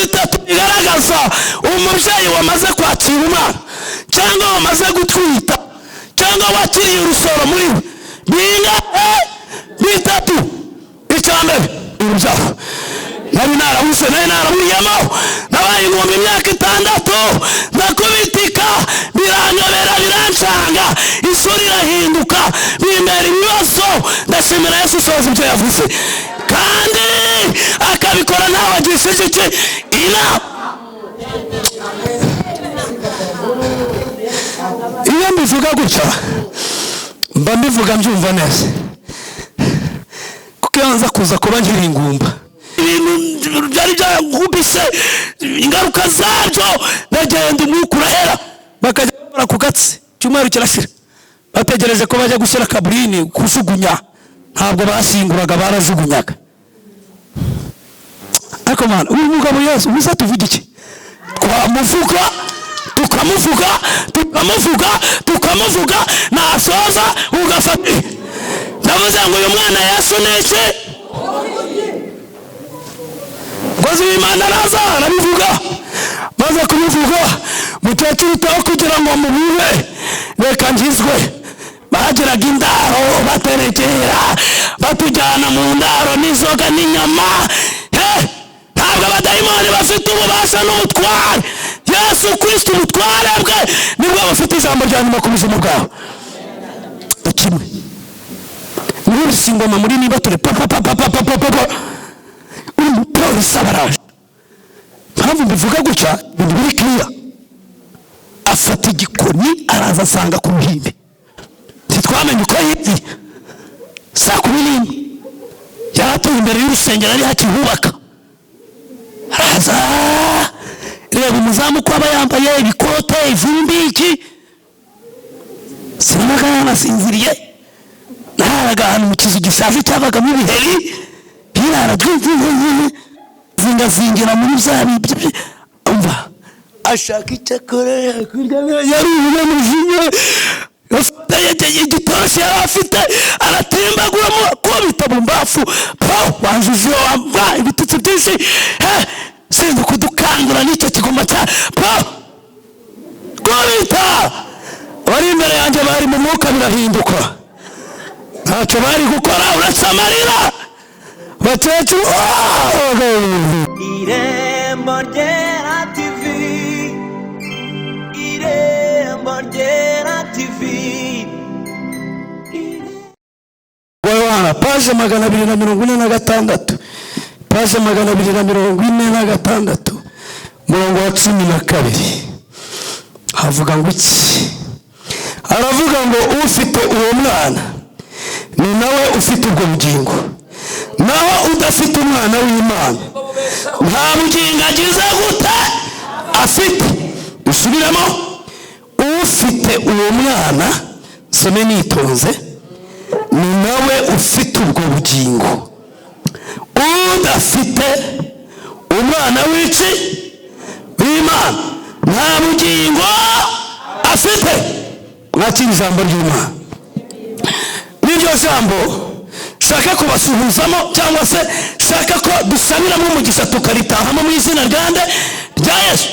Bitatu bigaragaza umubyeyi wamaze kwakira umwana, cyangwa wamaze gutwita, cyangwa wakiriye urusoro muri we. Bingahe? Bitatu. Icya mbere, urubyaro. Nari narabuze, nari naraburiyemo, nabaye ingumba imyaka 6, ndakubitika, biranyobera, birancanga, isura irahinduka, bimbera ibibazo. Ndashimira Yesu usohoza ibyo yavuze kandi akabikora ntawe agishije iki inama. Iyo mbivuga gutya mba mbivuga mbyumva neza, kuko iyo nza kuza kuba nkiri ingumba, ibintu byari byankubise, ingaruka zabyo, ndagenda umwuka urahera, bakajya bakora ku gatsi, icyumweru kirashira bategereje ko bajya gushyira kaburini kujugunya. Ntabwo bashyinguraga, barajugunyaga. Ariko mana, uyu mugabo Yesu ubusa tuvuga iki? Twamuvuga, tukamuvuga, tukamuvuga, tukamuvuga, nasoza ugafata. Ndavuze ngo uyu mwana Yesu ni iki? Umukozi w'Imana araza arabivuga. Maze kubivuga, mukecuru utaho kugira ngo mubibe, reka ngizwe. Bagiraga indaro, baterekera, batujyana mu ndaro n'inzoga n'inyama. He, ntabwo abadayimoni bafite ububasha n'ubutware. Yesu Kristo ubutware bwe nibwo bufite ijambo rya nyuma ku buzima bwawe. Kimwe nkubise ingoma muri niba turi pa pa pa pa pa pa pa pa, uri mupolisi abaraje. Mpamvu mbivuga gutya, ibintu biri clear. Afata igikoni araza asanga ku ruhimbi, ntitwamenye uko yibye. Saa 11 yari atuye imbere y'urusengero, ari hakihubaka. Araza, reba umuzamu uko aba yambaye, ibikote, ivumbi, iki. Sinabaga yanasinziriye, nararaga ahantu mu kizu gishaje cyabagamo ibiheri, birara zingazingira muri bya bibyo. Umva, ashaka icyo akora, yakurya, yari umunyamujinya. Igitoroshi yari afite aratimbaguramo, kubita mu mbafu, wanjije wamba ibitutsi byinshi. He, sinzi kudukangura n'icyo kigoma cya pa kubita. Abari imbere yanjye bari mu mwuka, birahinduka, ntacyo bari gukora uretse amarira. Bakecuru. Irembo Ryera TV, Irembo Ryera TV. Yohana, paje 246, paje 246, umurongo wa 12, havuga ngo iki? Aravuga ngo ufite uwo mwana ni nawe ufite ubwo bugingo, naho udafite umwana w'Imana nta bugingo agize gute afite. Dusubiremo, ufite uwo mwana, some nitonze, ni nawe ufite ubwo bugingo. Udafite umwana w'iki? W'Imana, nta bugingo afite. Mwakira ijambo ry'Imana. N'iryo jambo shaka kubasuhuzamo, cyangwa se shaka ko dusabiramo umugisha tukaritahamo mu izina rya nde? Rya Yesu.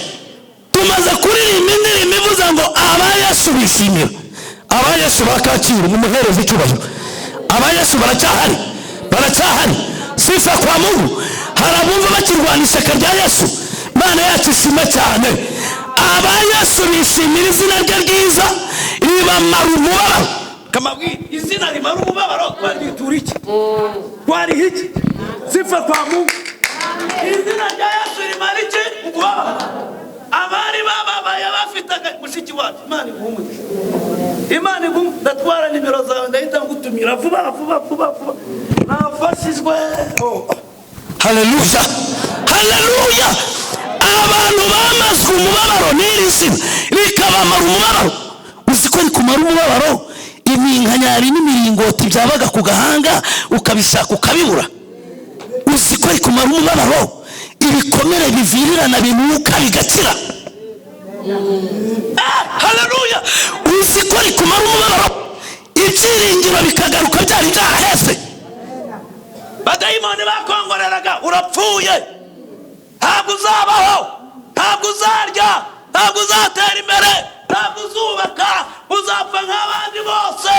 Tumaze kuririmba indirimbo ivuze ngo aba Yesu bishimira, aba Yesu ba Kacyiru mumuhereze icyubahiro. Aba Yesu baracyahari, baracyahari. Sifa kwa Mungu. Hari abumva bakirwana ishyaka rya Yesu. Imana yacu ishima cyane. Aba Yesu bishimira izina rye ryiza ribamara umubabaro. Kamabwira, izina rimara umubabaro twaryitura iki? Twariha iki? Sifa kwa Mungu. Izina rya Yesu rimara iki? Umubabaro. Abari bababaye bafite mushiki wacu, Imana iguhe umugisha, Imana iguhe. Ndatwara nimero zawe, ndahita ngutumira vuba vuba vuba vuba. Nafashijwe. Haleluya, haleluya. Abantu bamazwe umubabaro n'iri zina rikabamara umubabaro. Uzi ko rikumara umubabaro? Iminkanyari n'imiringoti byabaga ku gahanga ukabishaka ukabibura. Uzi ko rikumara umubabaro? Ibikomere bivirirana binuka bigakira. Haleluya. Uzi ko rikumara umubabaro? Ibyiringiro bikagaruka byari byaraheze. Badayimoni bakongoreraga urapfuye. Ntabwo uzabaho, ntabwo uzarya, ntabwo uzatera imbere, ntabwo uzubaka, uzapfa nk'abandi bose.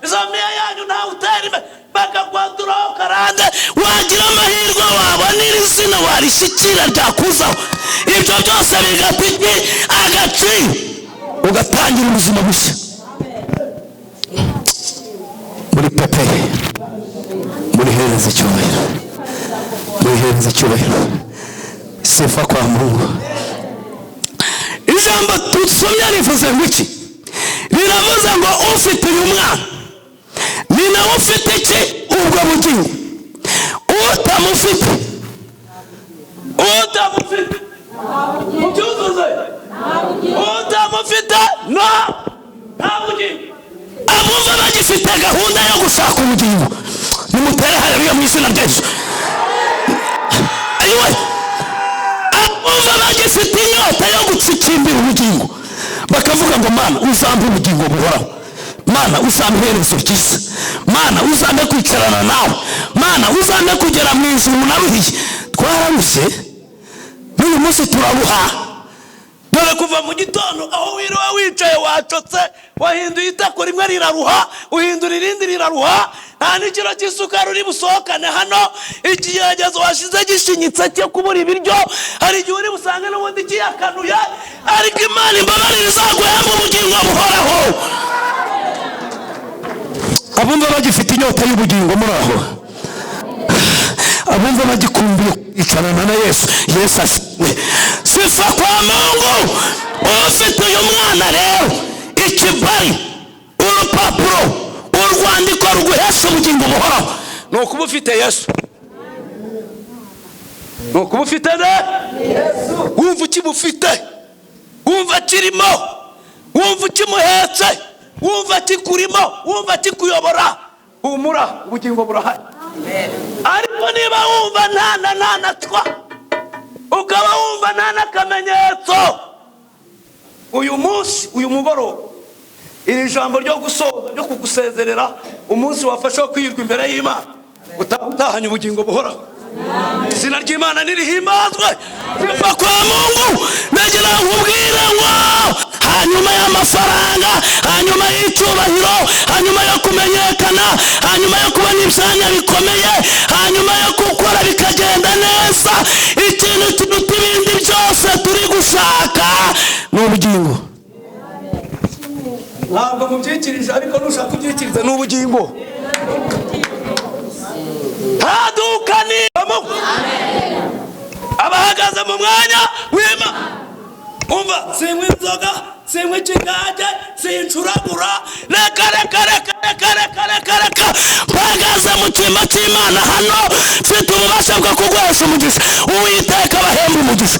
Izo miya yanyu ntawe utera imbere, bakakwanduraho karande. Wagira amahirwe wabona iri zina warishyikira ryakuzaho, ibyo byose bigata iki agaciro, ugatangira ubuzima bushya muri pepe. Murihereza icyubahiro, murihereza icyubahiro. Sifa kwa Mungu. Ijambo dusomye rivuze ngo iki? Riravuze ngo ufite uyu mwana ni nawe ufite iki? Ubwo bugingo. Utamufite, utamufite, mubyuzuze, utamufite no nta bugingo. Abumva bagifite gahunda yo gushaka ubugingo, nimutere haleluya mu izina rya Yesu. Ayiwe, abumva bagifite inyota yo gutsikimbira ubugingo, bakavuga ngo Mana uzampe ubugingo buhoraho, Mana uzampe iherezo ryiza, Mana uzampe kwicarana nawe, Mana uzampe kugera mu ijuru naruhiye. Twararushye, n'uyu munsi turaruha. Dore kuva mu gitondo aho wiriwe wicaye wacotse, wahinduye itako rimwe riraruha, uhindura irindi riraruha, nta n'ikiro cy'isukari uri busohokane hano. Ikigeragezo washize gishinyitse cyo kubura ibiryo, hari igihe uri busange n'ubundi kiyakanuye, ariko Imana imbabarire izaguhemba ubugingo buhoraho. Abumva bagifite inyota y'ubugingo muri aho, abumva bagikumbuye kwicarana na Yesu, Yesu ashimwe. Sifa kwa Mungu. Ufite uyu mwana rero, ikibari, urupapuro, urwandiko ruguhesha ubugingo buhoraho ni ukuba ufite Yesu, ni ukuba ufite ne wumva ukimufite, wumva kirimo, wumva ukimuhetse, wumva kikurimo, wumva kikuyobora. Humura, ubugingo burahari. Ariko niba wumva nta na nta na twa, ukaba wumva nta n'akamenyetso, uyu munsi, uyu mugoroba, iri jambo ryo gusoza, ryo kugusezerera, umunsi wafashe wo kwirwa imbere y'Imana, utahanye ubugingo buhoraho. Izina ry'Imana nirihimbazwe. Sifa kwa Mungu. Nagira nkubwire ngo hanyuma y'amafaranga, hanyuma y'icyubahiro, hanyuma yo kumenyekana, hanyuma yo kubona ibyanya bikomeye, hanyuma yo gukora bikagenda neza, ikintu kiruta ibindi byose turi gushaka ni ubugingo. Ntabwo mubyikirije, ariko nushaka kubyikiriza ni ubugingo. Ntaduka nibamo abahagaze mu mwanya w'Imana. Umva, sinywa inzoga, sinywa ikigage, sincuragura, reka reka reka reka reka reka reka. Mpagaze mu cyimbo cy'Imana hano, mfite ububasha bwo kuguhesha umugisha. Uwiteka abahemba umugisha.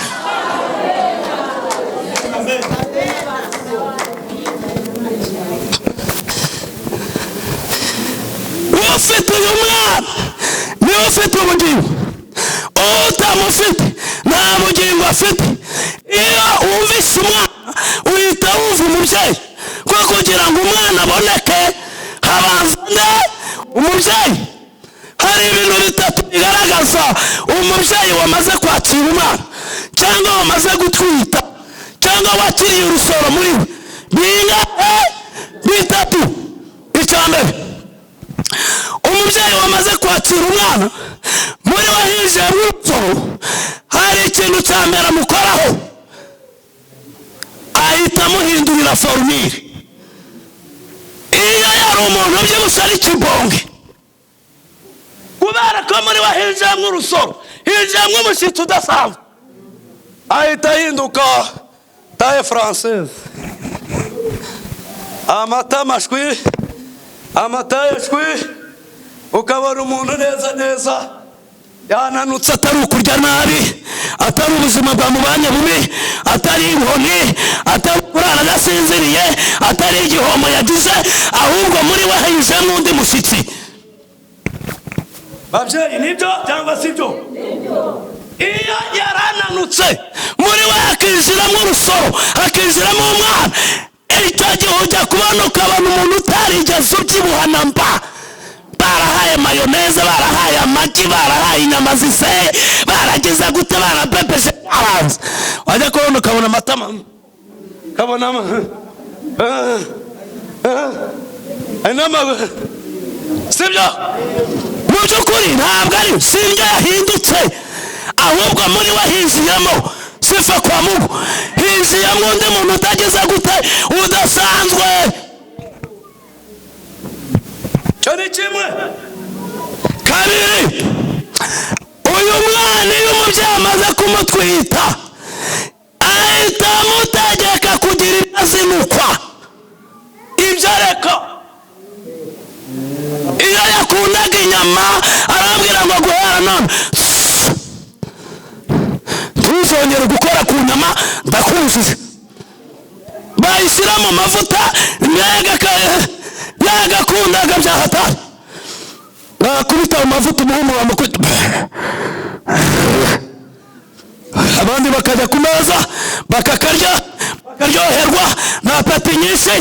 Ufite uyu mwana niwe ufite ubugingo, utamufite nta bugingo afite. Iyo wumvise umwana uhita wumva umubyeyi, kuko kugira ngo umwana aboneke habanza nde? Umubyeyi. Hari ibintu bitatu bigaragaza umubyeyi wamaze kwakira umwana, cyangwa wamaze gutwita, cyangwa wakiriye urusoro muri we. Bingahe? Bitatu. Icya mbere, umubyeyi wamaze kwakira umwana muri we hinjiyemo urusoro, hari ikintu cya mbere amukoraho, ahita amuhindurira forumire. Iyo yari umuntu ubyibushye ari kibonge, kubera ko muri we hinjiyemo urusoro, hinjiyemo umushyitsi udasanzwe, ahita ahinduka taye française, amata amashwi, amata yashwi, ukabona umuntu neza neza yananutse, atari ukurya nabi, atari ubuzima bwamubanye bubi, atari inkoni, atari kurara adasinziriye, atari igihombo yagize, ahubwo muri we hinjiyemo undi mushyitsi. Babyeyi, nibyo cyangwa si byo? Iyo yarananutse muri we hakinjiramo urusoro, hakinjiramo umwana, icyo gihe ujya kubona ukabona umuntu utarigeze ubyibuha na mba, barahari. Barahaye mayoneze, barahaye amagi, barahaye inyama ziseye, barageze gute, barapepeje abanza wajya kubona ukabona amatama, ukabona sibyo? Mu by'ukuri ntabwo ari si indyo yahindutse, ahubwo muri we hinjiyemo, sifa kwa Mungu, hinjiyemo undi muntu utageze gute, udasanzwe. Icyo ni kimwe. Kabiri, uyu mwana iyo umubyeyi amaze kumutwita ahita amutegeka kugira ibyo azinukwa, ibyo areka. Iyo yakundaga inyama arabwira ngo guhera none ntuzongere gukora ku nyama, ndakubujije. Bayishyira mu mavuta, yagakundaga bya hatari, bakubita mu mavuta umuhumuro bamukubita, abandi bakajya ku meza bakakarya bakaryoherwa na pati nyinshi.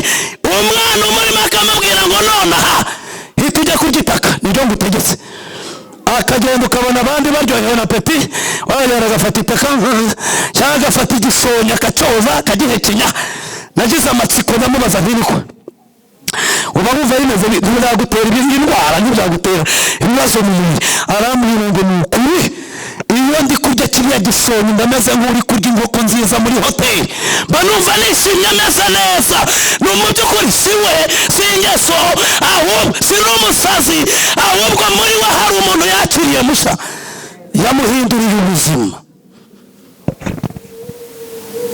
Umwana umurimo akamubwira ngo nonaha hita ujya kurya itaka, nibyo ngutegetse. Akagenda ukabona abandi baryohewe na peti, wagenda agafata itaka cyangwa agafata igisonyi akacyoza akagihekenya. Nagize amatsiko ndamubaza ntibikwe, uba wumva bimeze ntibyagutera ibindi ndwara, ntibyagutera ibibazo mu mubiri? Arambwira ngo ni ukuri, iyo ndi kurya kiriya gisonyi ndameze nk'uri kurya inkoko nziza muri hoteli, mba numva nishimye ameze neza. Ni mu by'ukuri si we, si ingeso, ahubwo si n'umusazi, ahubwo muri we hari umuntu yakiriye musha, yamuhinduriye ubuzima.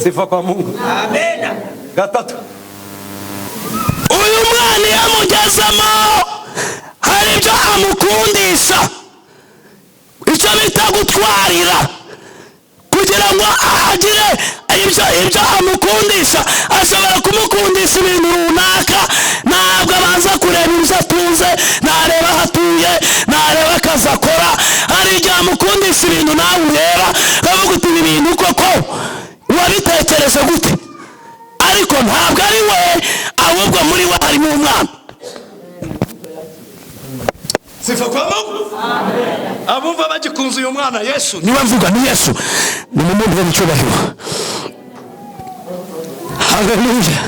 Sifa kwa Mungu. Amen. Gatatu. Uyu mwana iyo amugezemo hari ibyo amukundisha, icyo bita gutwarira, kugira ngo agire ibyo amukundisha. Ashobora kumukundisha ibintu runaka, ntabwo abanza kureba ibyo atunze, ntareba aho atuye, ntareba akazi akora. Hari igihe amukundisha ibintu nawe ureba ukavuga uti ibi bintu koko wabitekereje gute? Ariko ntabwo ari we, ahubwo muri we harimo umwana. Sifa kwa Mungu. Abumva bagikunze uyu mwana Yesu. Niwe mvuga, ni Yesu, nimumuhe icyubahiro. Haleluya.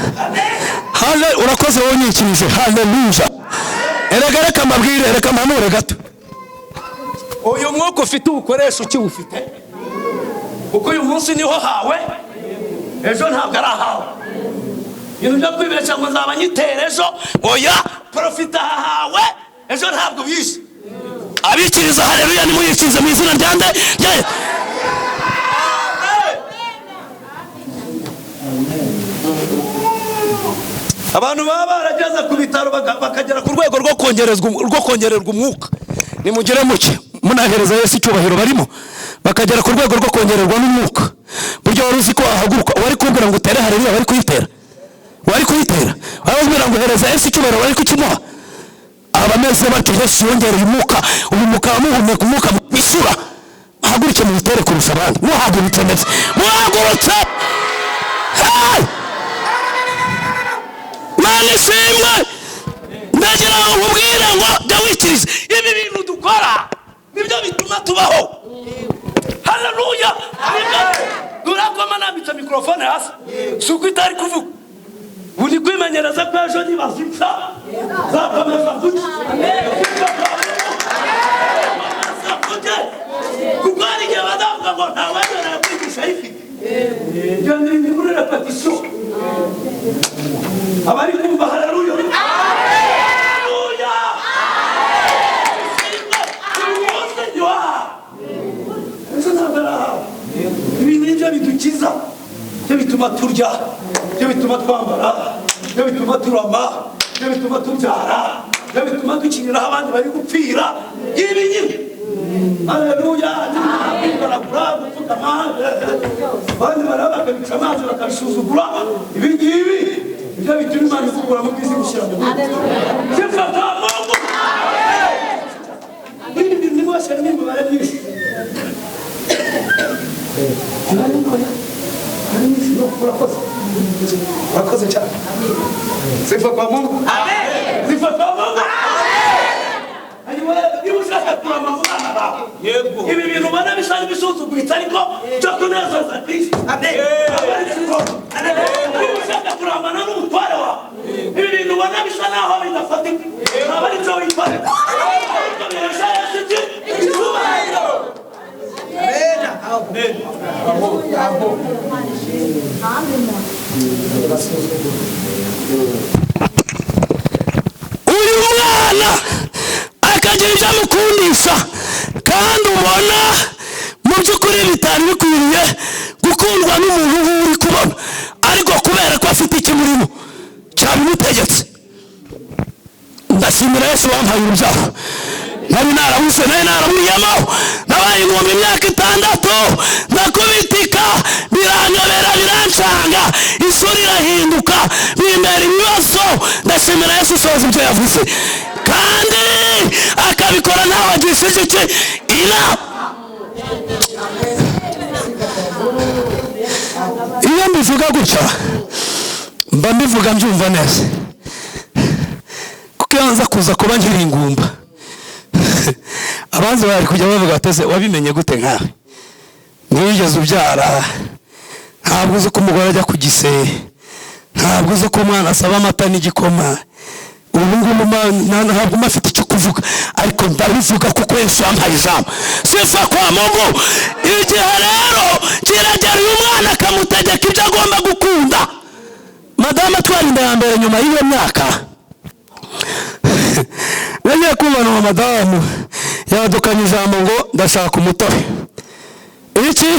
Urakoze wowe unyikirije. Haleluya. Erega reka mbabwire, reka mpanure gato. Uyu mwuka ufite uwukoresha ukiwufite, kuko uyu munsi niho hawe, ejo ntabwo ari ahawe. Ibintu byo kwibeshya ngo nzaba nyitera ejo, oya, profita ahawe, ejo ntabwo bishe. Abikiriza haleluya, nimuyikirize mu izina rya nde? Abantu baba barageze ku bitaro bakagera ku rwego rwo kongererwa umwuka, nimugere muke munahereza Yesu icyubahiro. Barimo bakagera ku rwego rwo kongererwa n'umwuka. Buryo wari uzi ko wahaguruka, wari kubwira ngo utere haleluya, wari kuyitera, wari kuyitera, wari ngo hereza Yesu icyubahiro, wari kukimuha. Abameze batyo Yesu yongereye umwuka, ubu mukaba muhumeka umwuka mwisura. Muhaguruke mubitere kurusha abandi, muhagurutse ndetse muhagurutse. Mana ishimwe. Ndagira ngo nkubwire ngo jya wikiriza ibi bintu dukora nibyo bituma tubaho. Haleluya. Durakoma nambitse mikrofone hasi, si uko itari kuvuga. Uri kwimenyereza ko ejo nibazipfa zakomeza gutya, kuko hari igihe bazavuga ngo ntawemerewe kwigisha ayifite. Ibyo ni muri repetisiyo. Abari kumva haleluya. Haleluya. Ibi nibyo bidukiza, ibyo bituma turya, ibyo bituma twambara, ibyo bituma turama, ibyo bituma tubyara, ibyo bituma dukinira aho abandi bari gupfira. Ibi nyine. Haleluya. Kwigaragura, gupfukama, abandi baraba bakabica amazi bakabisuzugura. Ibi ngibi ibyo bituma Imana ikugura mu bwiza igushyira mu bundi. Sifa kwa Mungu. Ibi bintu bose ni imibare myinshi. Urakoze cyane. Sifa kwa Mungu. Amen. Sifa kwa Mungu. Amen. kurama mu bana bawe, ibi bintu ubona bisa n'ibisuzuguritse ariko byo kunezeza Kristo. Niba ushaka kurambana n'umutware wawe, ibi bintu ubona bisa naho bidafatika, ntabwo ari byo witwarira, ariko bihesha Yesu iki? Icyubahiro. Uyu mwana akagira ibyo amukundisha, kandi ubona mu by'ukuri bitari bikwiriye gukundwa n'umuntu nk'uri kubona, ariko kubera ko afite ikimurimo cyabimutegetse. Ndashimira Yesu wampaye urubyaro. Nari narabuze, nari naramwiyemo, nabaye ingumba imyaka 6, ndakubitika, biranyobera, birancanga, isura irahinduka, bimbera ibibazo. Ndashimira Yesu usohoza ibyo yavuze, kandi akabikora ntawe agishije iki inama. Iyo mbivuga gutya mba mbivuga mbyumva neza, kuko iyo nza kuza kuba nkiri ingumba, abanzi bari kujya bavuga bateze wabimenye gute nkawe, ntiwigeze ubyara, ntabwo uzi ko umugore ajya ku gise, ntabwo uzi ko umwana asaba amata n'igikoma, ubu ngubu ntabwo mba afite icyo kuvuga, ariko ndabivuga kuko Yesu yampaye ijambo. Sifa kwa Mungu. Igihe rero kiragera uyu mwana akamutegeka ibyo agomba gukunda. Madamu atwara inda ya mbere nyuma y'iyo myaka, nagiye kubona uwo madamu yadukanye ijambo ngo ndashaka umutobe. Iki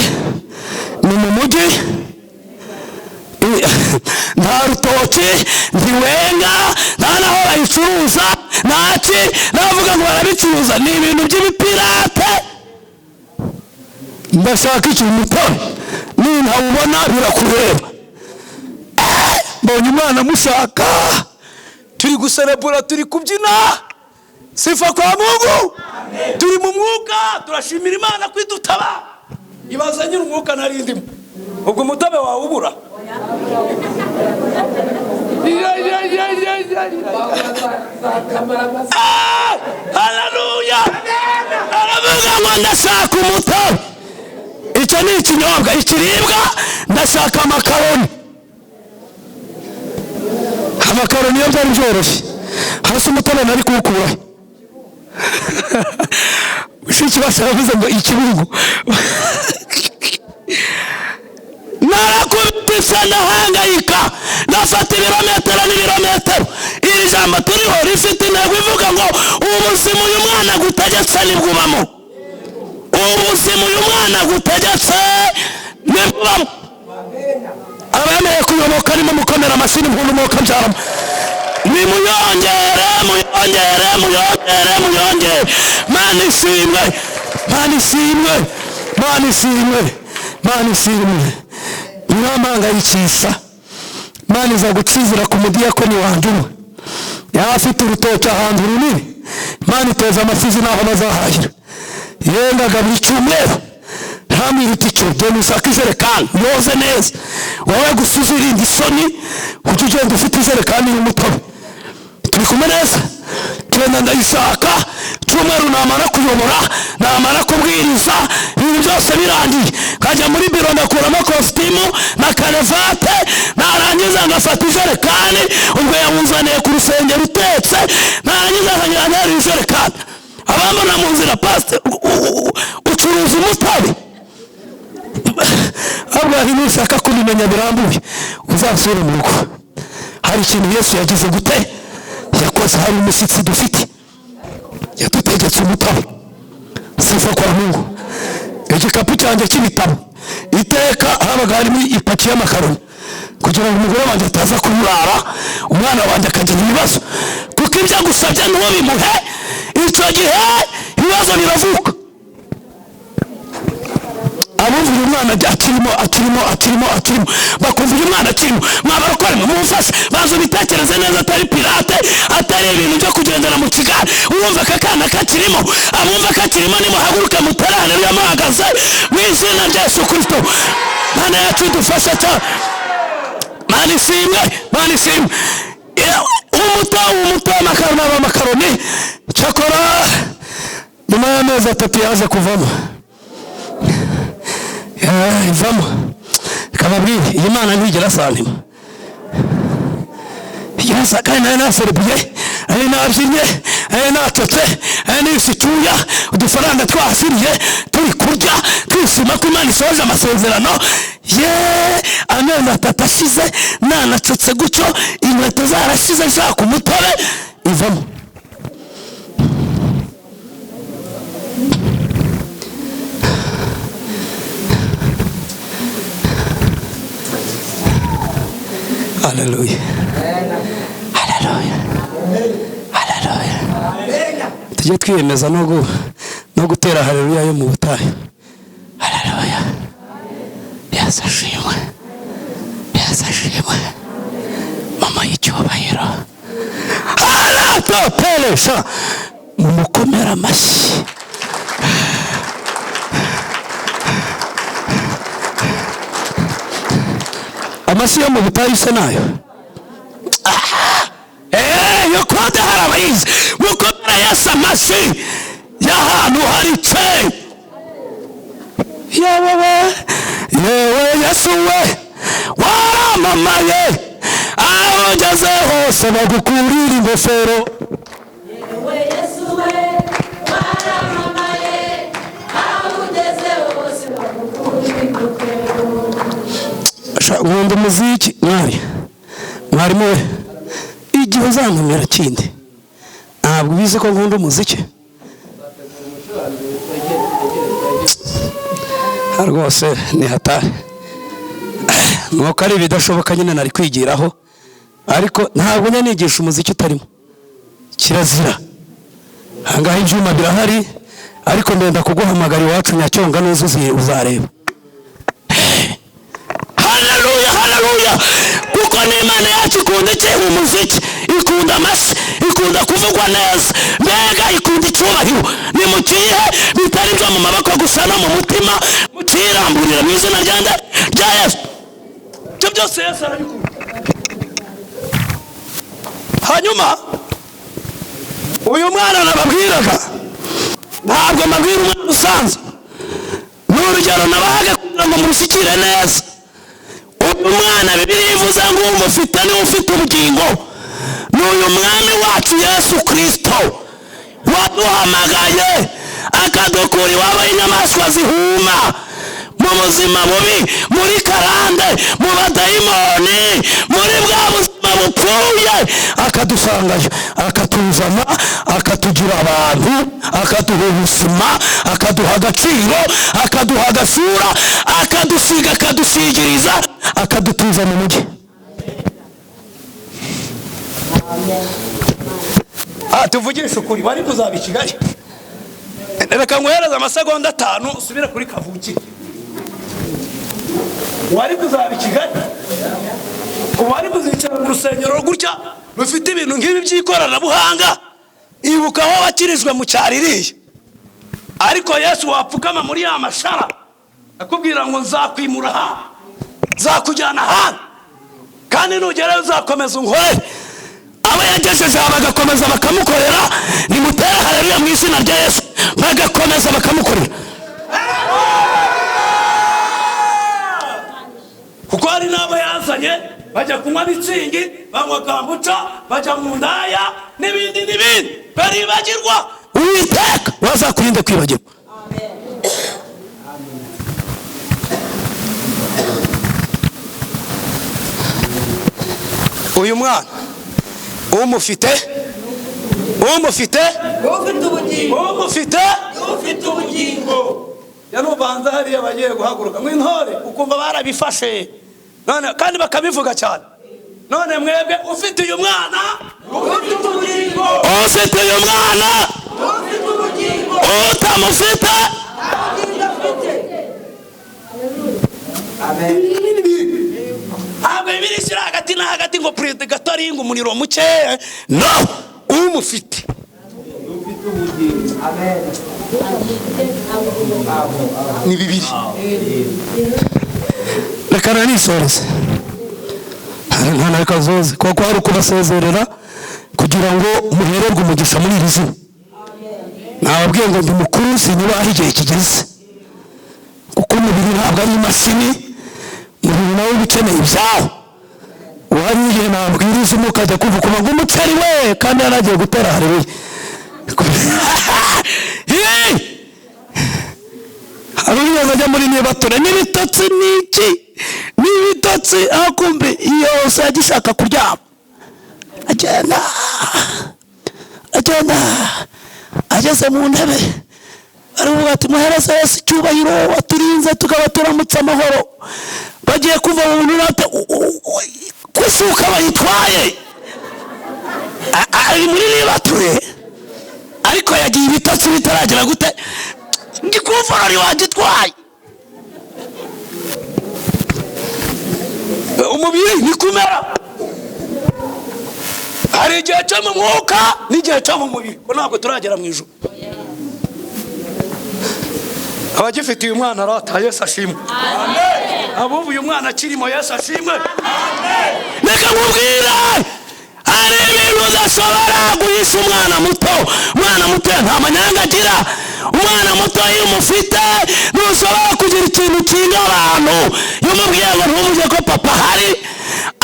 ni mu mujyi, nta rutoki, ntiwenga, nta naho bayicuruza, ntaki navuga ngo barabicuruza, ni ibintu by'ibipirate. Ndashaka iki? Umutobe. Nintawubona birakureba. Mbonye umwana amushaka, turi guserebura, turi kubyina. Sifa kwa Mungu. Turi mu mwuka, turashimira Imana kwidutaba. Ibaza nyiri umwuka nari ndimo, ubwo umutobe wawe ubura. Haleluya. Aravuga ngo ndashaka umutobe. Icyo ni ikinyobwa, ikiribwa. Ndashaka amakaroni. Amakaroni iyo byari byoroshye, hasi umutobe nari kuwukura. Mushiki wacu aravuze ngo ikibungo. Narakubise, ndahangayika, ndafata ibirometero n'ibirometero. Iri jambo turiho rifite intego ivuga ngo ubuzima uyu mwana agutegetse nibwubamo. Ubuzima uyu mwana agutegetse nibwubamo. Abemeye kuyoboka arimo mukomera amashyi n'impundu mukabyaramo. Nimuyongere, muyongere, muyongere, muyongere. Mana ishimwe, Mana ishimwe, Mana ishimwe, Mana ishimwe. Birampangayikisha. Mana iza gucizira ku mudiyakoni wanjye umwe, yari afite urutoki ahantu runini. Mana iteza amafizi n'aho bazahahira. Yengaga buri cyumweru, ntamwirute icyo, genda ushake ijerekani yoze neza, wowe gusa uzirinda isoni, ujye ugenda ufite ijerekani y'umutobe. Turi kumwe neza? Genda ndayishaka, cyumweru namara kuyobora, namara kubwiriza, ibintu byose birangiye, nkajya muri biro ndakuramo kositimu na karevate, narangiza ngafata ijerekani, ubwo yawunzaniye ku rusengero utetse, narangiza nkanyura ntera ijerekani. Abambona mu nzira, pastor ucuruza umutobe? Ahubwo hari nushaka kubimenya birambuye, uzasubire mu rugo. Hari ikintu Yesu yagize gute? Yakoze. Hari umushyitsi dufite, yadutegetse umutobe. Sifa kwa Mungu. Igikapu cyanjye cy'ibitabo iteka habaga harimo ipaki y'amakaroni, kugira ngo umugore wanjye ataza kumurara, umwana wanjye akagira ibibazo, kuko ibyo agusabye ntubimuhe, icyo gihe ibibazo biravuka. Abumvira umwana akirimo, akirimo, akirimo, akirimo, bakumvira umwana akirimo. Mwabarokore mumufashe, baza ubitekereze neza, atari pirate, atari ibintu byo kugendera mu kigare. Urumva aka kana kakirimo, abumva kakirimo nimuhaguruke mutarane muhagaze mu izina rya Yesu Kristo. Mana yacu idufashe cyane. Mana ishimwe, Mana ishimwe. Umuto, umuto, amakaroni aba amakaroni. Cyakora Nyuma y'amezi 3 yaje kuvamo. Ivamo. Kababwire, iyi Mana ntigera santima. Yasa kandi nari naserebuye, nari nabyinnye, nari natotse, nari nisituya, udufaranga twasiriye, turi kurya, twishima ko Imana isohoje amasezerano. Ye, amezi 3 ashize, nanacutse gutyo, inkweto zarashize nshaka umutobe, ivamo. Haleluya. Haleluya. Haleluya. Tujye twiyemeza no gutera haleluya yo mu butayu. Haleluya. Yesu ashimwe. Yesu ashimwe. Mama y'icyubahiro. Haratopelesha. Mumukomera amashyi. Amashyi yo mu butayu se nayo. Yo kode harabayizi. Mukomera Yesu amashyi y'ahantu hari ce. Yewe yewe Yesu we waramamaye, aho ugeze hose bagukurira ingofero. Yewe Yesu we waramamaye, aho ugeze hose bagukurira ingofero. Nkunda umuziki mwari mwarimu we, igihe uzantumira kindi ntabwo ubizi ko nkunda umuziki rwose ni hatari. Nuko ari ibidashoboka nyine nari kwigiraho, ariko ntabwo njya nigisha umuziki utarimo, kirazira. Ahangaha ibyuma birahari, ariko ndenda kuguhamagara iwacu Nyacyonga nuza uzareba. Haleluya, haleluya. Kuko n'Imana yacu ikunda iki? Umuziki, ikunda amashyi, ikunda kuvugwa neza, mbega ikunda icyubahiro. Ni mukihe bitari byo mu maboko gusa no mu mutima, mukiramburira mu izina rya Yesu. Ibyo byose Yesu arabikunda. Hanyuma uyu mwana nababwiraga, ntabwo mbabwira umwana usanzwe, ni urugero nabahaga kugira ngo murushyikire neza. Umwana Bibiliya ivuze ngo umufite niwe ufite ubugingo, ni uyu mwami wacu Yesu Kristo waduhamagaye akadukura iwabo y'inyamaswa zihuma, mu buzima bubi, muri karande, mu badayimoni, muri bwa buzima bupfuye, akadusangayo, akatuzana, akatugira abantu, akaduha ubuzima, akaduha agaciro, akaduha agasura, akadusiga, akadusigiriza, akadutuza mu mujyi. Tuvugishe ukuri, bari kuzaba i Kigali. Reka nguhereze amasegonda 5 usubire kuri kavukire. Wari kuzaba i Kigali, wari kuzicara mu rusengero gutya rufite ibintu nk'ibi by'ikoranabuhanga, ibuka aho wakirijwe mu cyaririye. Ariko Yesu wapfukama muri ya mashara akubwira ngo nzakwimura aha, nzakujyana ahandi, kandi nugerayo uzakomeza unkorere. Abo yagejeje aha bagakomeza bakamukorera, nimutera haleluya mu izina rya Yesu, bagakomeza bakamukorera. Kuko hari n'abo yazanye bajya kunywa mitsingi, banywa kambuca, bajya mu ndaya n'ibindi n'ibindi, baribagirwa. Uwiteka wazakurinde kwibagirwa. Uyu mwana umufite, umufite, umufite, ufite ubugingo. Yanubanza hariya bagiye guhaguruka mu intore, ukumva barabifashe none, kandi bakabivuga cyane. None mwebwe ufite uyu mwana, ufite ubugingo, ufite uyu mwana, ufite ubugingo, utamufite. Amen. Ntabwo Bibiliya ishyira hagati na hagati ngo perezida gato aringa umuriro muke, no, umufite. Ni bibiri. Reka nanisoreze, nta kazoze kuko hari ukubasezerera kugira ngo muhererwe umugisha muri iri zuba. Nababwiye ngo ndi mukuru, sinyubaho igihe kigeze, kuko umubiri ntabwo ari imashini. Umubiri nawe uba ukeneye ibyawo. Uhari igihe nabwiriza umwuka ajya kumva ukuntu ngo umuceri we, kandi yaragiye gutera hareruya. Hari uriya ajya muri nibature n'ibitotsi n'iki n'ibitotsi, aho kumbe yose agishaka kuryama, agenda agenda ageze mu ntebe aravuga ati: "Muhereze Yesu icyubahiro waturinze tukaba turamutse amahoro." Bagiye kuva mu bintu kusuka bayitwaye, ari muri nibature, ariko yagiye ibitotsi bitaragera gute, ndi kumva wagitwaye. Umubiri ni kumera, hari igihe cyo mu mwuka n'igihe cyo mu mubiri, ko ntabwo turagera mu ijuru. Abagifitiye umwana arata, Yesu ashimwe. Abumva uyu mwana akirimo, Yesu ashimwe. Reka nkubwire, hari ibintu udashobora guhisha umwana muto. Umwana muto nta manyanga agira. Umwana muto iyo umufite ntushobora kugira ikintu kinga abantu. Iyo umubwiye ngo ntumuze ko papa ahari,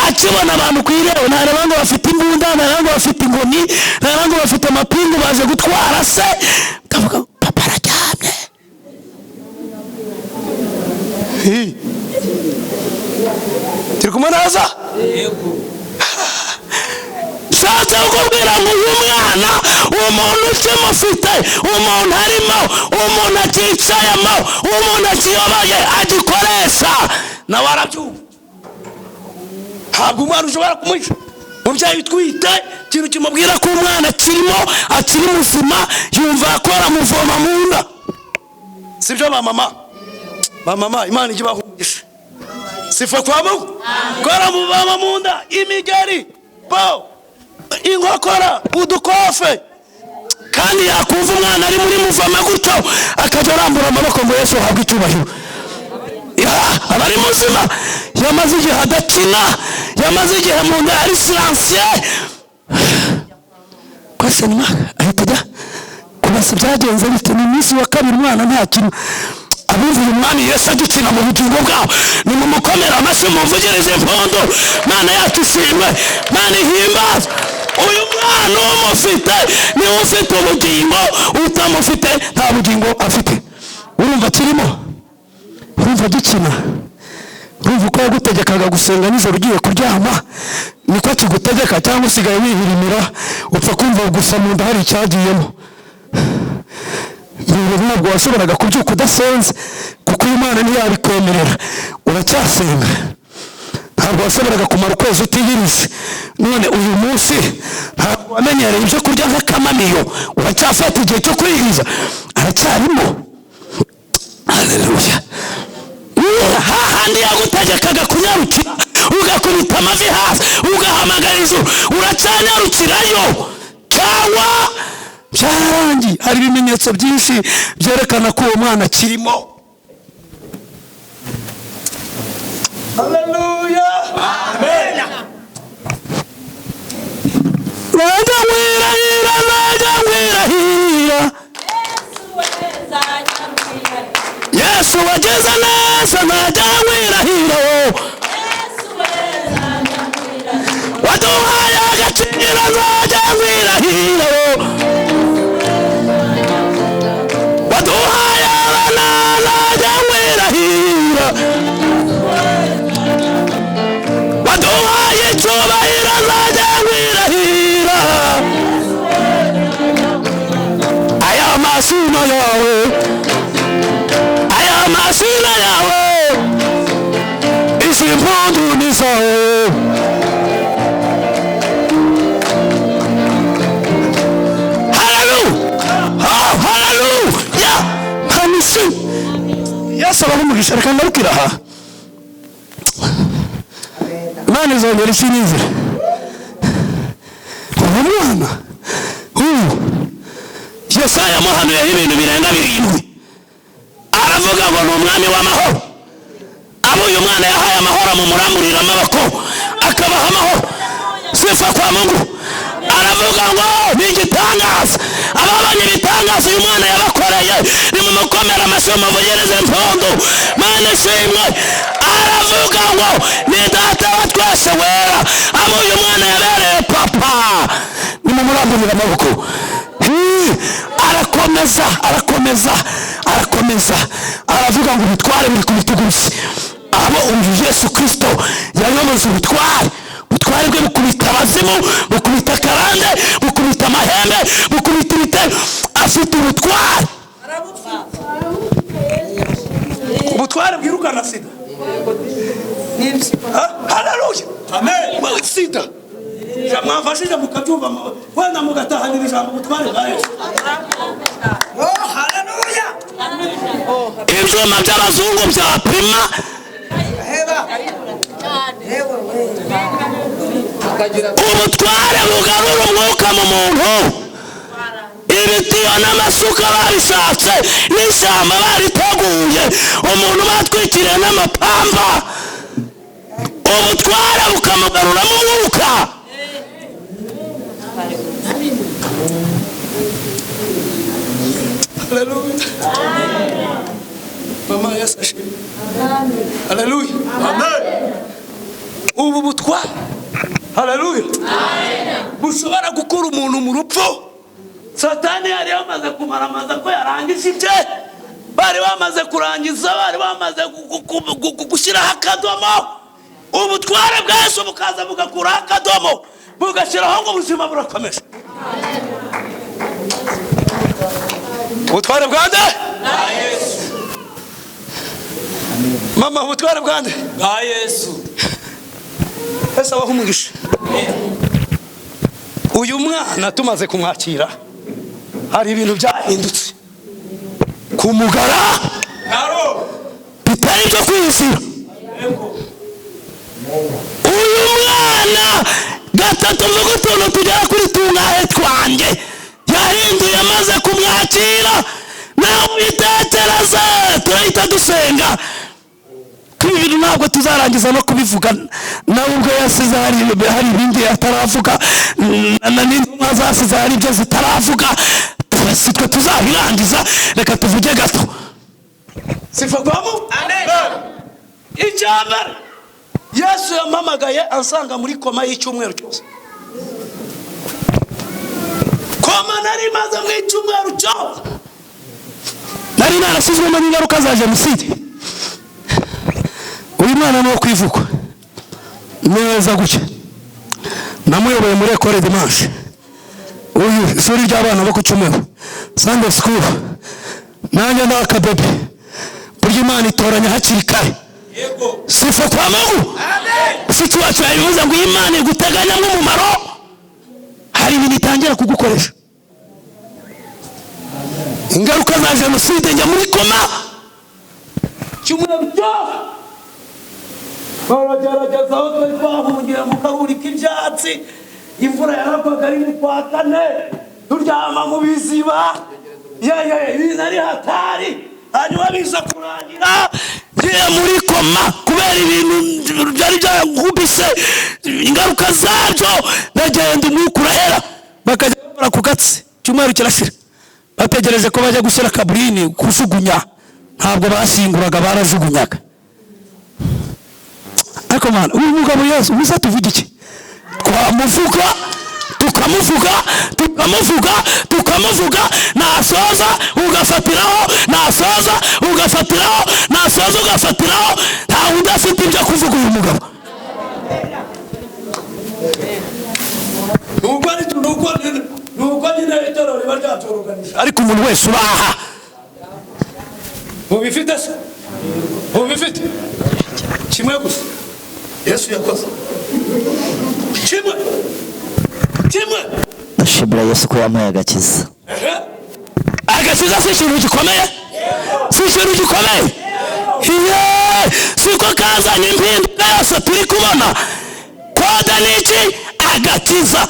akibona abantu ku irembo, ntareba ngo bafite imbunda, ntareba ngo bafite inkoni, ntareba ngo bafite amapingu baje gutwara se, akavuga papa araryamye. Turi kumwe neza? Nshatse kukubwira ngo uyu mwana, umuntu ukimufite, umuntu arimo, umuntu akicayemo, umuntu akiyoboye, agikoresha, nawe arabyumva. Ntabwo umwana ushobora kumuhisha. Umubyeyi utwite, ikintu kimubwira ko umwana akirimo, akiri muzima, yumva ko aramuvoma mu nda. Sibyo ba mama? Ba mama, Imana ijye ibahungisha. Sifa kwa Mungu. Ko aramuvoma mu nda, imigeri, bo, inkokora, udukofe. Kandi yakumva umwana ari muri muvoma gutyo, akajya arambura amaboko ngo Yesu ahabwe icyubahiro. Aba ari muzima, yamaze igihe adakina, yamaze igihe mu nda ari siransiye. Question mark, ahita ajya kubaza byagenze bite. Ni umunsi wa kabiri umwana ntakina. Abumvira umwami Yesu agikina mu bugingo bwabo, nimumukomere amashyi, mumvugirize impundu. Mana yacu ishimwe, Mana ihimbazwe. Uyu mwana umufite niwe ufite ubugingo, utamufite nta bugingo afite. Urumva akirimo, urumva agikina, urumva uko yagutegekaga gusenga nijoro ugiye kuryama niko akigutegeka, cyangwa usigaye wihirimira upfa kumva gusa mu nda hari icyagiyemo. Ntabwo washoboraga kubyuka udasenze, kuko Imana ntiyabikwemerera. Uracyasenga. Ntabwo washoboraga kumara ukwezi utiyirize, none uyu munsi ntabwo wamenyereye ibyo kurya nk'akamamiyo, uracyafata igihe cyo kwiyiriza. Aracyarimo. Haleluya. Hahandi yagutegekaga kunyarukira ugakubita amavi hasi ugahamagara ijuru, uracyanyarukirayo cyangwa byararangiye? Hari ibimenyetso byinshi byerekana ko uwo mwana akirimo. Haleluya. Amen. Najya nkwirahira, najya nkwirahira, Yesu wageze neza, najya nkwirahira, waduhaye agaciro, najya nkwirahira, waduhaye abana, najya nkwirahira, waduhaye icyubahiro, najya nkwirahira. Aya mazina yawe, aya mazina yawe, izi mpundu ni zawe. Haleluya. Hamisi Yesu abaha, reka ngarukire aha. Imana izongera isinizire uyu mwana. Uyu Yesaya yamuhanuyeho ibintu birenga 7, aravuga ngo ni umwami w'amahoro. Abo uyu mwana yahaye amahoro, mumuramburira amaboko akabaha amahoro. Sifa kwa Mungu. Aravuga ngo ni igitangaza. Ababonye ibitangaza uyu mwana yabakoreye, nimumukomere amashyi, muvugirize impundu. Mana ishimwe. Aravuga ngo ni Data wa twese wera, abo uyu mwana yabereye papa, nimumuramburire amaboko. Arakomeza, arakomeza, arakomeza, aravuga ngo ubutware buri ku bitugu bye. Abo uyu Yesu Kirisito yayoboje ubutware, ubutware bwe bukubita abazimu, bukubita karande, bukubita amahembe, bukubita ibitero. Afite ubutware, Ubutware bwirukana sida. Haleluya, amen. Sida mwamfashije mukabyumva, wenda mugatahanira ijambo, ubutware bwa Yesu. Haleluya. Ibyuma by'abazungu byapima ubutware bugarura umwuka mu muntu. Ibitiyo n'amasuka babishatse, n'ishyamba bariteguye, umuntu batwikiriye n'amapamba, ubutware bukamugaruramo umwuka. Haleluya. Mama, Yesu ashimwe. Haleluya, amen. Ubu butware, haleluya, bushobora gukura umuntu mu rupfu. Satani yari yamaze kumaramaza ko yarangije ibye, bari bamaze kurangiza, bari bamaze gushyiraho akadomo. Ubutware bwa Yesu bukaza bugakuraho akadomo, bugashyiraho ngo ubuzima burakomeje. Ubutware bwa nde? Mama, ubutware bwa nde? Bwa Yesu. Ese abaho umugisha. Uyu mwana tumaze kumwakira, hari ibintu byahindutse kumugara bitari ibyo kwizira. Uyu mwana gatatu, mvuga utuntu tugera kuri tungahe twanjye yahinduye amaze kumwakira. Nawe ubitekereze, turahita dusenga. Ibi bintu ntabwo tuzarangiza no kubivuga, nawe ubwo yasize hari ibindi ataravuga, n'intumwa zasize hari ibyo zitaravuga, si twe tuzabirangiza. Reka tuvuge gato. Sifagwamo icyambere, Yesu yampamagaye ansanga muri koma y'icyumweru cyose. Koma nari maze mu icyumweru cyose, nari narasizwemo n'ingaruka za jenoside. Uyu mwana ni uwo kwivugwa neza gutya, namuyoboye muri Ecole Dimanche, uyu ishuri ry'abana bo ku cyumweru, Sunday school. Nanjye ndi akabebe. Burya Imana itoranya hakiri kare. Sifa kwa Mungu. Mushiki wacu yabivuze ngo Imana iguteganya nk'umumaro, hari ibintu itangira kugukoresha. Ingaruka za jenoside, njya muri koma cyumweru cyose. Baragerageza aho twari twahungiye mu karuri k'ibyatsi, imvura yaragwaga ari mu kwa kane, turyama mu biziba, yeye ibintu ari hatari. Hanyuma biza kurangira ngiye muri koma kubera ibintu byari byankubise, ingaruka zabyo. Ndagenda, umwuka urahera, bakajya bakora ku gatsi. Icyumweru kirashira, bategereje ko bajya gushyira kaburini kujugunya. Ntabwo bashyinguraga, barajugunyaga. Ariko mana, uyu mugabo Yesu ubusa tuvuga iki? Twamuvuga, tukamuvuga, tukamuvuga, tukamuvuga, nasoza ugafatiraho, nasoza ugafatiraho, nasoza ugafatiraho. Nta wundi afite ibyo kuvuga uyu mugabo. Nuko nyine itorero riba ryaturuganisha, ariko umuntu wese ubaha mubifite se, mubifite kimwe gusa Yesu yakoze kimwe kimwe. Ndashimira Yesu ko yampaye agakiza. Agakiza si ikintu gikomeye, si ikintu gikomeye. Iye, siko kazanye impinduka yose turi kubona. Kode ni iki? Agakiza.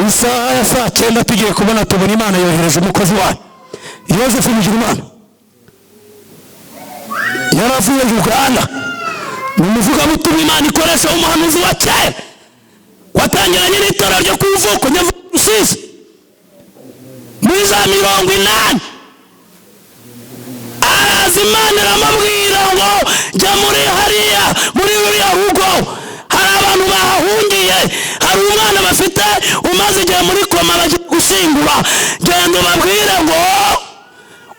Isaha ya saa 9 tugiye kubona, tubona Imana yohereje umukozi wayo Yosefu Bigirimana. Yaravuye Uganda, ni umuvugabutumwa Imana ikoresha, umuhanuzi wa kera watangiranye n'itorero ryo ku ivuko Nyavugo Rusizi muri za 80. Araza, Imana iramubwira ngo: "Jya muri hariya, muri ruriya rugo hari abantu bahahungiye, hari umwana bafite umaze igihe muri koma, bagiye gushyingura. Genda ubabwire ngo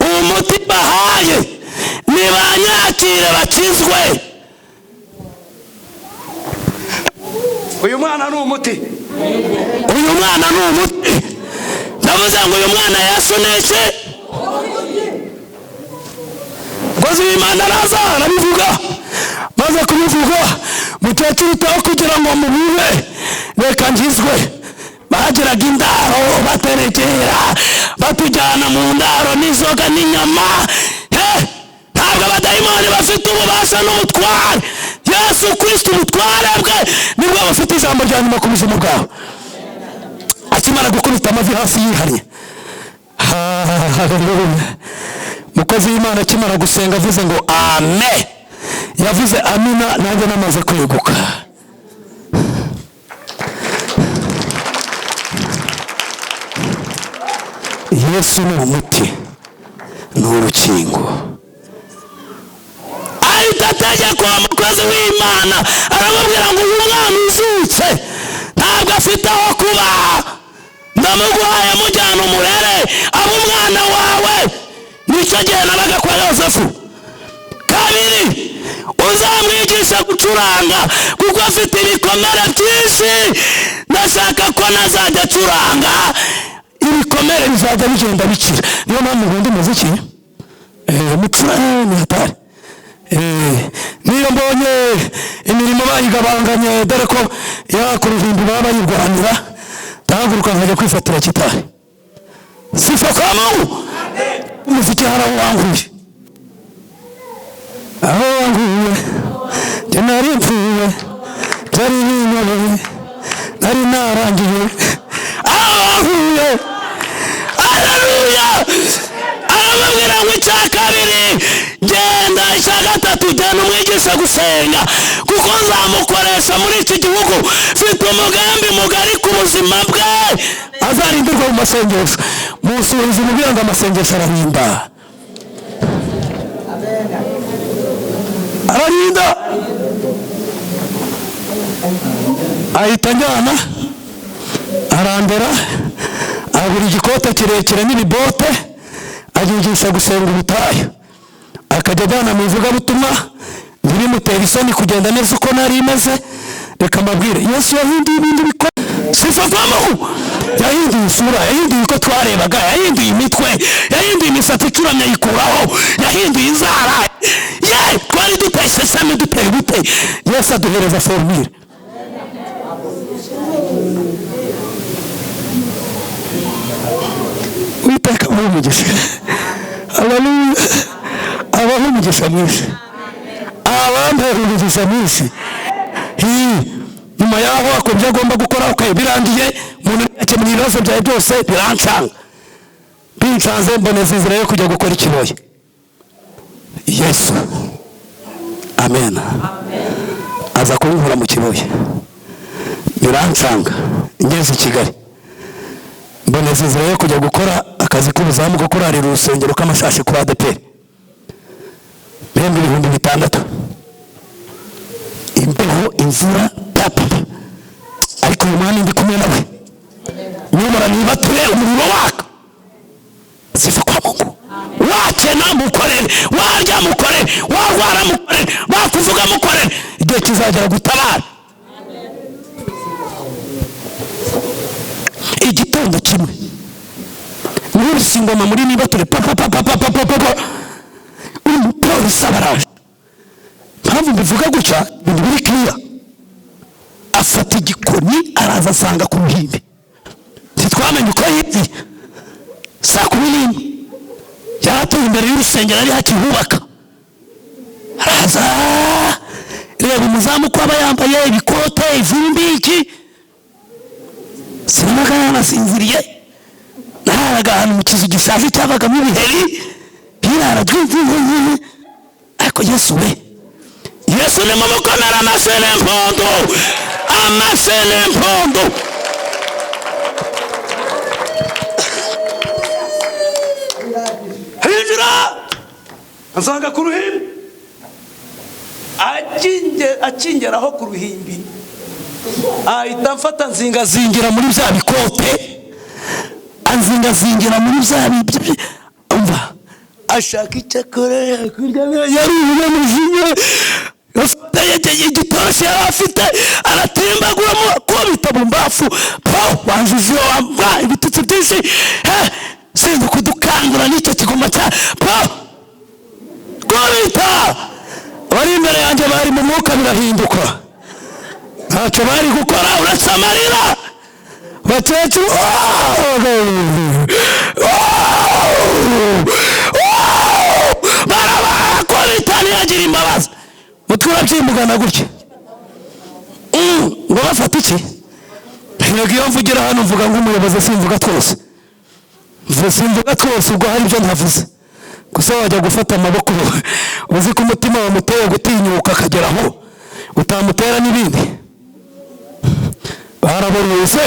uwo muti bahaye nibanyakire bakizwe." Uyu mwana ni umuti. Uyu mwana ni umuti. Ndavuze ngo uyu mwana Yesu ni iki? Umukozi w'Imana araza arabivuga. Maze kubivuga, mukecuru utaho kugira ngo mubibe, reka ngizwe. Bagiraga indaro, baterekera, batujyana mu ndaro n'inzoga n'inyama. He, ntabwo abadayimoni bafite ububasha n'ubutware. Yesu Kristo, ubutware bwe nibwo bufite ijambo rya nyuma ku buzima bwawe. Akimara gukubita amavi hasi yihariye, haleluya, umukozi w'Imana akimara gusenga avuze ngo ame, yavuze amina, nanjye namaze kweguka. Yesu ni umuti, ni urukingo. Ahita ategeka uwo mukozi w'Imana, aramubwira ngo: "Uyu mwana uzutse ntabwo afite aho kuba, ndamuguhaye, mujyana umurere, aba umwana wawe." Nicyo gihe nabaga kwa Yosefu. "Kabiri, uzamwigisha gucuranga kuko afite ibikomere byinshi. Ndashaka ko nazajya acuranga, ibikomere bizajya bigenda bikira." Niyo mpamvu nkunda umuziki. Mucura ni hatari. Niyo mbonye imirimo bayigabanganye, dore ko ya ku ruhimbi baba bayirwanira, ndahaguruka nkajya kwifatira gitari. Sifa kwa Mungu. Umuziki hari aho wanguye, aho wanguye njye nari mpfuye, byari binyobeye, nari narangiye, aho wanguye. Haleluya! Aramubwira ngo: "Icya kabiri genda, icya gatatu genda umwigisha gusenga, kuko nzamukoresha muri iki gihugu, mfite umugambi mugari ku buzima bwe, azarindirwa mu masengesho." Musubiza umubwira ngo amasengesho ararinda, ararinda. Ahita anjyana, arambera, agura igikote kirekire n'ibibote, agigisha gusenga ubutayu, akajya ajyana mu ivugabutumwa. Ntibimutera isoni kugenda neza uko nari imeze. Reka mbabwire, Yesu yahinduye ibindi bikora. Sifa kwa Mungu. Yahinduye isura, yahinduye uko twarebaga, yahinduye imitwe, yahinduye imisatsi icuramye ayikuraho, yahinduye inzara ye. Twari duteye sesame, duteye ubute, Yesu aduhereza formule. Uwiteka abahe umugisha. Haleluya! Abahe umugisha mwinshi, abampera umugisha mwinshi. Nyuma yaho akora ibyo agomba gukora, okay, birangiye umuntu yakemura ibibazo byawe byose, birancanga, bincanze, mboneza inzira yo kujya gukora ikiboye. Yesu, amen, aza kunkura mu Kibuye, birancanga. Ngeze i Kigali, mboneza inzira yo kujya gukora akazi k'ubuzamu ko kurarira urusengero k'amashashi kuri ADEPR, mpembwa 6000. Imbeho, imvura, papa, ariko uyu mwanya ndi kumwe nawe, nyamara nibature umuriro waka. Sifa kwa Mungu. Wakena mukorere, warya mukorere, warwara mukorere, bakuvuga mukorere, igihe kizagera gutabara. Igitondo kimwe nkubise ingoma muri nibature, papa papa papa papa, umupolisi abaraje. Mpamvu mbivuga gutya, ibintu biri kiriya. Afata igikoni, araza asanga ku ruhimbi. Ntitwamenye uko yibye. Saa 11 yari atuye imbere y'urusengero, ari hakihubaka. Araza, reba umuzamu uko aba yambaye, ibikote, ivumbi, iki. Sinabaga yanasinziriye, nararaga ahantu mu kizu gishaje cyabagamo ibiheri, birara. Ariko Yesu we, Yesu ni mumukomera amashyi n'impundu, amashyi n'impundu. Hinjira ansanga ku ruhimbi, akingeraho ku ruhimbi ahita amfata nzingazingira muri bya bikote, anzingazingira muri bya umva ashaka icyo akora yari umunyamujinya, igitoroshi yari afite aratimbaguramo kubita mu mbafu, wanjije wamba ibitutsi byinshi, sinzi kudukangura n'icyo kigoma cya kubita. Abari imbere yanjye bari mu mwuka birahinduka, ntacyo bari gukora uretse amarira. Bakecuru barabakubita ntiyagira imbabazi. Mutwe urabyimbugana gutya ngo bafate iki? Yego, iyo mvugira hano mvuga nk'umuyobozi, simvuga twose, simvuga twose, ubwo hari ibyo ntavuze. Gusa wajya gufata amaboko uzi ko umutima wamuteye gutinyuka akageraho utamutera n'ibindi. Baraboruze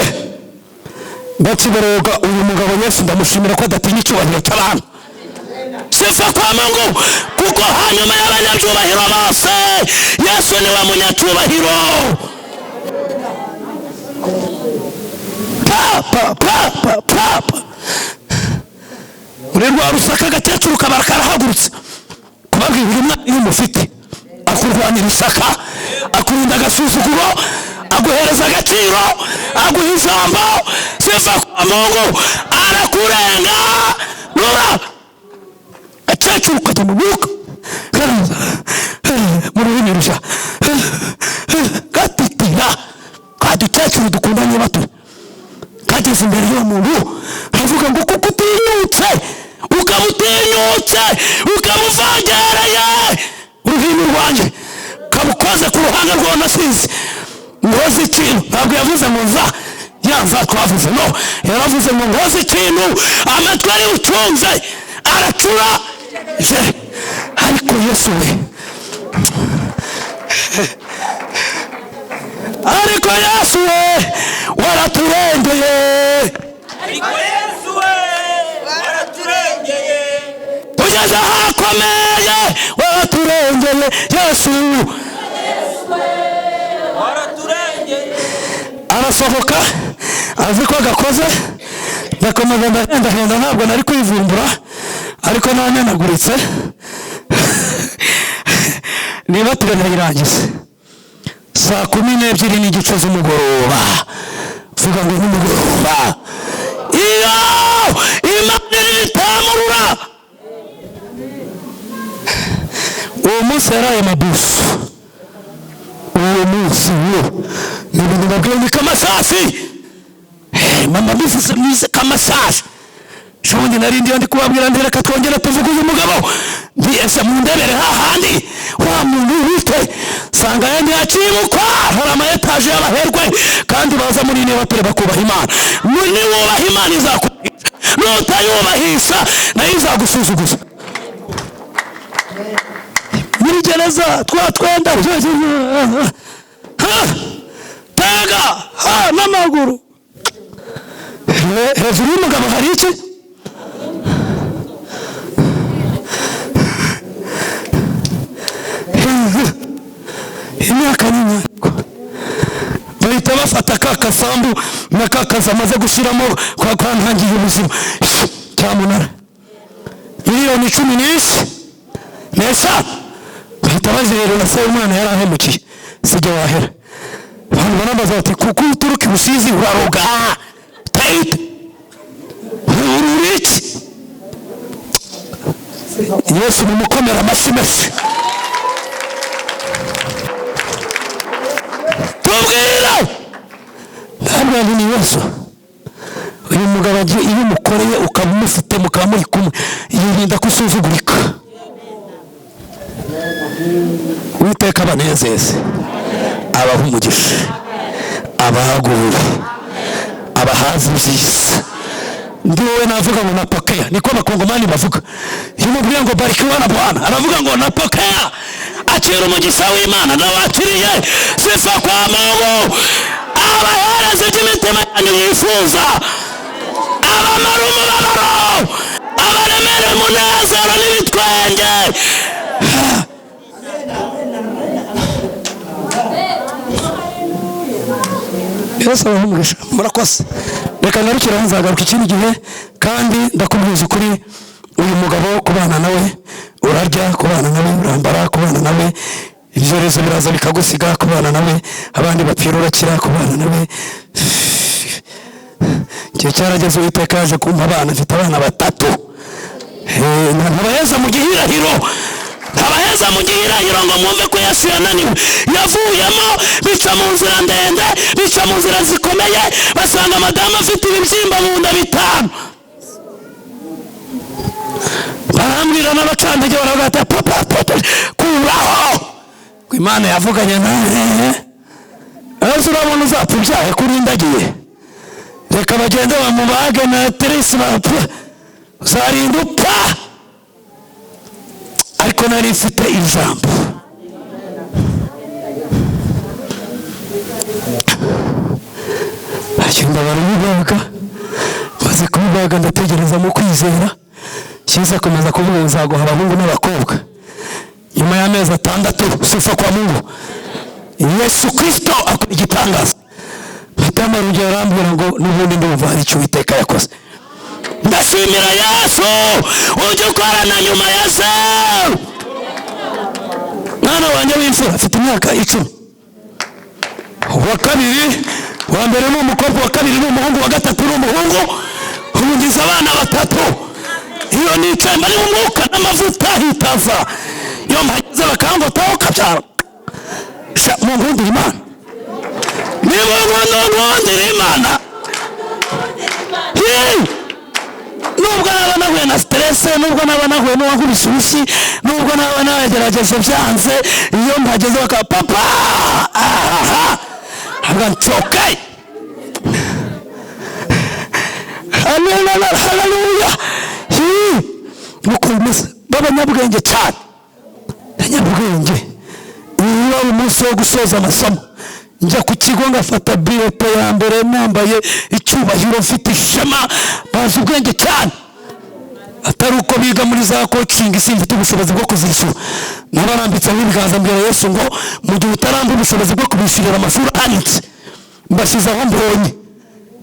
bakiboroga. Uyu mugabo Yesu ndamushimira ko adatinya icyubahiro cy'abantu. Sifa kwa Mungu, kuko hanyuma y'abanyacyubahiro bose Yesu niwe munyacyubahiro. Pa pa pa pa pa muri rwa rusaka agakecuru kabara karahagurutse kubabwira uyu mwana iyo umufite akurwanira ishyaka, akurinda agasuzuguro, aguhereza agaciro, aguha ijambo. Sifa kwa Mungu, arakurenga nura agakecuru kajya mu mwuka mu rurimi rushya gatitira. Ka dukecuru dukundanye bato kageze imbere y'uwo muntu avuga ngo kuko utinyutse, ukaba utinyutse, ukamuvangereye uruhimbi rwanjye, kabukoze ku ruhanga rwawe nasize nkoze ikintu. Ntabwo yavuze ngo nza yanza twavuze, no yaravuze ngo nkoze ikintu, amatwi ari bucunze aracura je. Ariko Yesu we, ariko Yesu we waraturengeye, ariko Yesu we waraturengeye, tugeze ahakomeye waraturengeye Yesu waraturengeye. Arasohoka azi ko gakoze, ndakomeza ndahendahenda, ntabwo nari kwivumbura ariko namenaguritse. Niba turanayirangiza saa 12:30 z'umugoroba, vuga ngo nimugoroba, iyo Imana iritamurura. Uwo munsi yaraye mabusu, uwo munsi wo ni ibintu babwiye ni kamasafi. Mama bivuze mwize kamasafi. Shubundi nari ndiyo ndi kubabwira ndi reka twongere tuvuge uyu mugabo, ndi ese mundebere hahandi wa muntu wite sanga yandi yakibukwa. Hari ama etaje y'abaherwe kandi baza muri ne batore bakubaha Imana. Ni wubaha Imana izakubahisha, nutayubahisha nayo izagusuzuguza. Muri gereza twa twenda tega n'amaguru hejuru y'umugabo hari iki? Imyaka n'imyaka bahita bafata ka kasambu na ka kazi amaze gushyiramo kwa kwantangiye ubuzima cyamunara miliyoni 15 bahita baziherera se umwana yari ahemukiye sijya wahera. Abantu barambaza bati kuko uturuka i Rusizi uraroga tayite ururiki. Yesu mumukomera amashyi menshi. Tubwira ntabwo ni Yesu. Uyu mugabo iyo umukoreye ukaba umufite mukaba muri kumwe yirinda kusuzugurika. Uwiteka abanezeze, abaha umugisha, abahagurure, abahaze ibyiza. Ndi wowe navuga ngo napokea, niko abakongomani bavuga. Iyo umubwiye ngo barikiwa na Bwana, aravuga ngo napokea. Akira umugisha w'Imana, ndawakiriye. Sifa kwa Mungu. Abahereza iby'imitima yanyu yifuza, abamara umubabaro, abaremere umunezero n'ibitwenge. Yesu abahe umugisha. Murakoze. Reka ngarukire aho, nzagaruka ikindi gihe. Kandi ndakubwiza ukuri, uyu mugabo kubana nawe urarya, kubana nawe urambara, kubana nawe ibyorezo biraza bikagusiga, kubana nawe abandi bapfira urakira, kubana nawe igihe cyarageze Uwiteka yaje kumpa abana. Mfite abana 3. Ntabaheza mu gihirahiro, ntabaheza mu gihirahiro ngo mwumve ko Yesu yananiwe. Yavuyemo bica mu nzira ndende, bica mu nzira zikomeye, basanga madamu afite ibibyimba mu nda 5. Barambwira n'abacantege baravuga ati papa papa kuraho, ngo Imana yavuganye nawe. Ese urabona uzapfa ibyaha kuri ndagiye? Reka bagende bamubage na teresi bapfa, uzarinda upfa. Ariko nari mfite ijambo. Agenda baramubaga, maze kumubaga ndategereza mu kwizera. Cyiza akomeza kuvuga ngo nzaguha abahungu n'abakobwa. Nyuma y'amezi 6, sifa kwa Mungu, Yesu Kristo akora igitangaza. Mpitamo urugero, arambwira ngo n'ubundi ndumva hari icyo Uwiteka yakoze. Ndashimira Yesu ujya ukorana nyuma ya zeru. Mwana wanjye w'imfura afite imyaka 10. Uwa kabiri, uwa mbere ni umukobwa, uwa kabiri ni umuhungu, uwa gatatu ni umuhungu. Ubu ngize abana 3. Iyo nicaye mba ari mu mwuka n'amavuta hitava. Iyo mpageze bakangotaho kabyara. Munkundire Imana. Niba nkundira Imana, nubwo naba nahuye na stress, nubwo naba nahuye n'uwankubise urushyi, nubwo naba nagerageje byanze, iyo mpageze bakaba papa, aha, ntabwo nti okay. Haleluya. Nuko bimeze. B'abanyabwenge cyane, abanyabwenge. Iyo ari umunsi wo gusoza amasomo, njya ku kigo ngafata birote ya mbere nambaye icyubahiro, mfite ishema. Bazi ubwenge cyane, atari uko biga muri za coaching, simfite ubushobozi bwo kuzishyura. Nabarambitseho ibiganza, mbwira Yesu ngo mu gihe utaramba ubushobozi bwo kubishyurira amashuri ahanitse, mbashyize aho mbonye.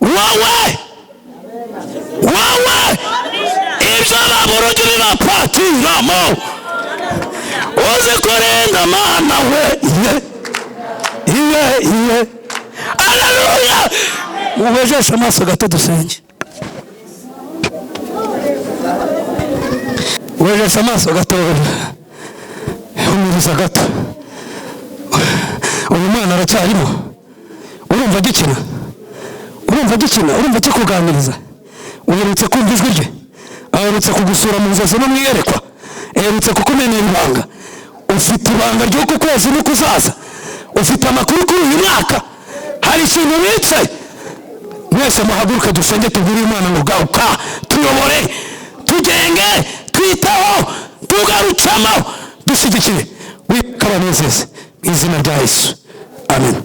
Wowe wowe ibyo babura ujye ubibapatiramo, uzi kurenga Mana we. Iye iye iye, haleluya. Mubejeshe amaso gato dusenge. Wejeshe amaso gato, humiriza gato. Uyu mwana aracyarimo, urumva agikina, urumva agikina, urumva akikuganiriza. Uherutse kumva ijwi rye, aherutse kugusura mu nzozi no mu iyerekwa, aherutse kukumenera ibanga. Ufite ibanga ry'uku kwezi n'ukuzaza, ufite amakuru kuri uyu mwaka, hari ikintu ubitse. Mwese muhaguruke dusenge, tubwire Imana ngo garuka, tuyobore, tugenge, twitaho, tugarutsamo, dushyigikire. Wikabanezeze mu izina rya Yesu, amen.